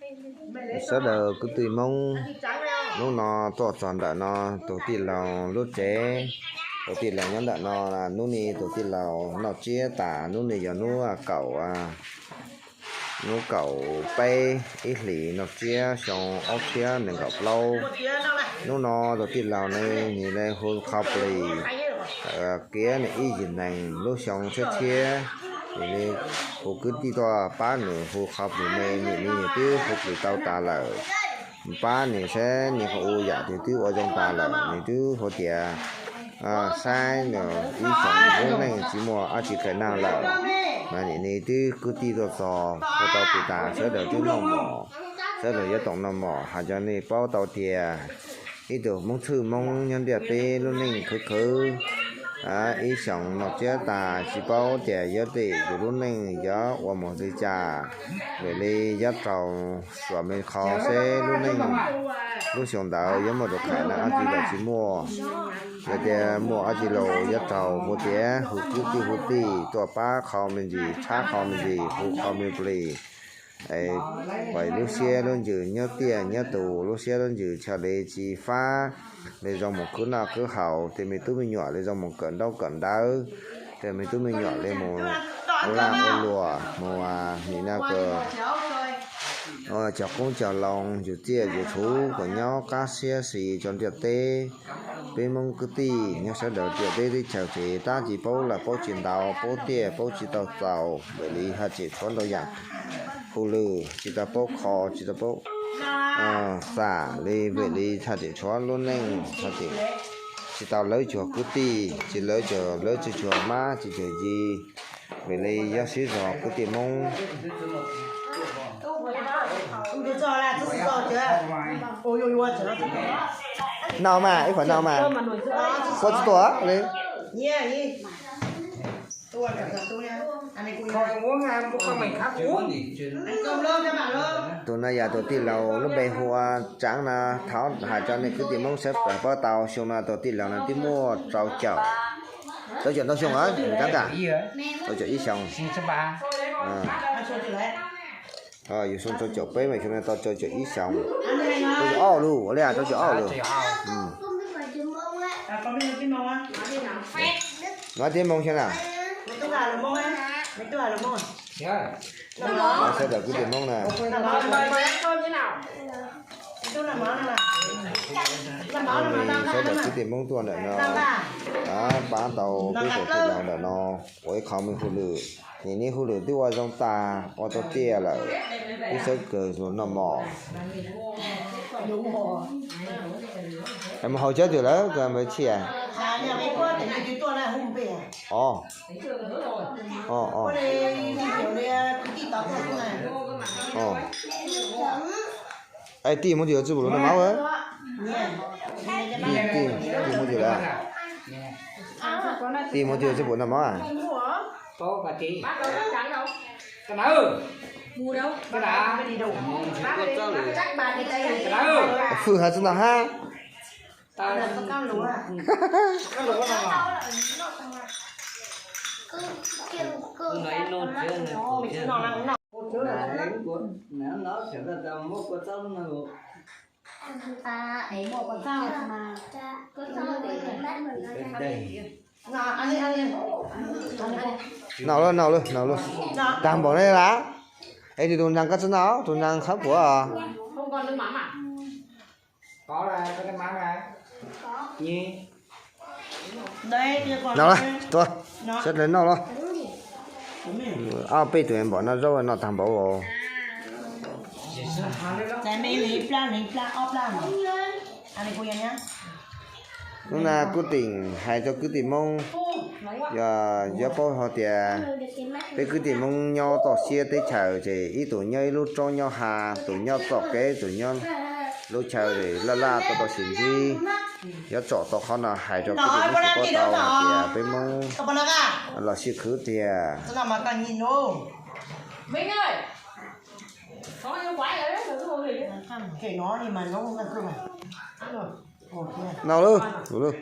Sawv daws kwv tij Hmoob, hnub no tuaj txog ntawm no, tus tij laug lub tsev, tus tij laug nyob ntawm no, hnub no tus tij laug noj tsiab tas, hnub no yog hnub kaum, hnub kaum peb ib hlis noj tsiab xyoo ob txhiab nees nkaum plaub. Hnub no tus tij laug ne, nws le hu qhov plis, kiav nws ib yim nees lub xyoo tshiab tshiab, nws le hu kwv tij tuaj pab nws hu qhov plis ne, nws nws twb hu plis tau tas lawm. Pab nws saib nws hu yam twg twb ua zoo tas lawm, nws twb hu tias saib nws ib xyoos lub neej tsis muaj ob tsi kawm neej lawm. Mas nim no twb kwv tij tuaj txog, hu tau plis tas, sawv daws twb noj mov, sawv daws yuav toom noj mov, hais rau nej paub tau tias ib tug Hmoob txwj Hmoob nyob ntiaj teb lub neej khwv khwv, ib xyoos noj tsiab tas tsis paub tias yuav tej yus lub neej yuav ua mus li cas. Vim li yuav raug xuam me qho seb lub neej lub xyoo ntawd yuav muaj tus kheev na ob tsi los tsis muaj. Yog tias muaj ob tsi los yuav raug hu tias hu kwv tij hu tij tuaj pab qho me ntsis, tshab qho me ntsis, hu qho me plis. Pais lub siab lub ntsws nyob tiaj nyob tus, lub siab lub ntsws chaw li tsis fab, li zoo mus khwv noj khwv haus, tej me tub me nyuam li zoo mus kawm ntaub kawm ntawv, tej me tub me nyuam li mus ua laj ua luam, mus nim no cog qoob cog loo, yus txiaj yus txhu kom nyob qab siab xis rau ntiaj teb. Peb Hmoob kwv tij nyob sawv daws ntiaj teb teb chaws ces tab tsis paub lawm paub tsis ntau, paub tiaj paub tsis tau txaus, vim li haj tseem tshuav ntau yam hauj lwm tsis tau paub kho, tsis tau paub xam li, vim li haj tseem tshuav lub neej, haj tseem tsis tau lawv cuag kwv tij, tsis lawv cuag, lawv tsis cuag mab tsis cuag yig, vim li yuav sib zog kwv tij Hmoob. Noj mas, ib qhov noj mas. Koj tsis tuaj li. Tus no yog tus tij laug lub npe hu ua Tsaav no, thov hais rau nej kwv tij Hmoob sawv daws paub tau, xyoo no tus tij laug no twb muaj rau caum, rau caum ntau xyoo, rau caum ib xyoos. Yus xyoo rau caum peb mas xyoo no tau rau caum ib xyoos. Rau caum ob lawm, ua li rau caum ob lawm. Nov tib Hmoob xyoo na. Sawv daws kwv tij Hmoob na. Sawv daws kwv tij Hmoob tuaj ntawm no, pab tau peb tus tij laug ntawm no ua ib qho me hauj lwm. Nim no hauj lwm twb ua zoo tag, ua tau tiaj lawm, twb sawv kawg los noj mov. Mus haus cawv twg lawm koj npawg Tshiab? Os, os, os. Es tij Hmoob twg yuav txwj pum lus noj mov? Tij, tij Hmoob twg lawm? Tij Hmoob twg yuav txwj pum noj mov? Hwj hais txog no hab. Noj lawm, noj lawm, noj lawm. Tag npaum ne lawm. Es tus ntseeg koj txhob noj, tus ntseeg khawb puav. Noj lawm, tuaj, sawv daws noj los. Ob peb tug npaum no zaub noj tag npaum. Hnub no kuj teem hais rau kwv tij Hmoob, yog yuav paub hais tias peb kwv tij Hmoob nyob toj siab teb chaws ces ib tug nyob ib lub roob nyob hav, tus nyob txoj kev, tus nyob lub chaw laj laj tau tau sim ntsib. Yuav tsom tau qhov no hais rau kwv tij Hmoob tsis paub tau hais tias peb Hmoob los sib khwv tiag. Noj lawm, tus lawm.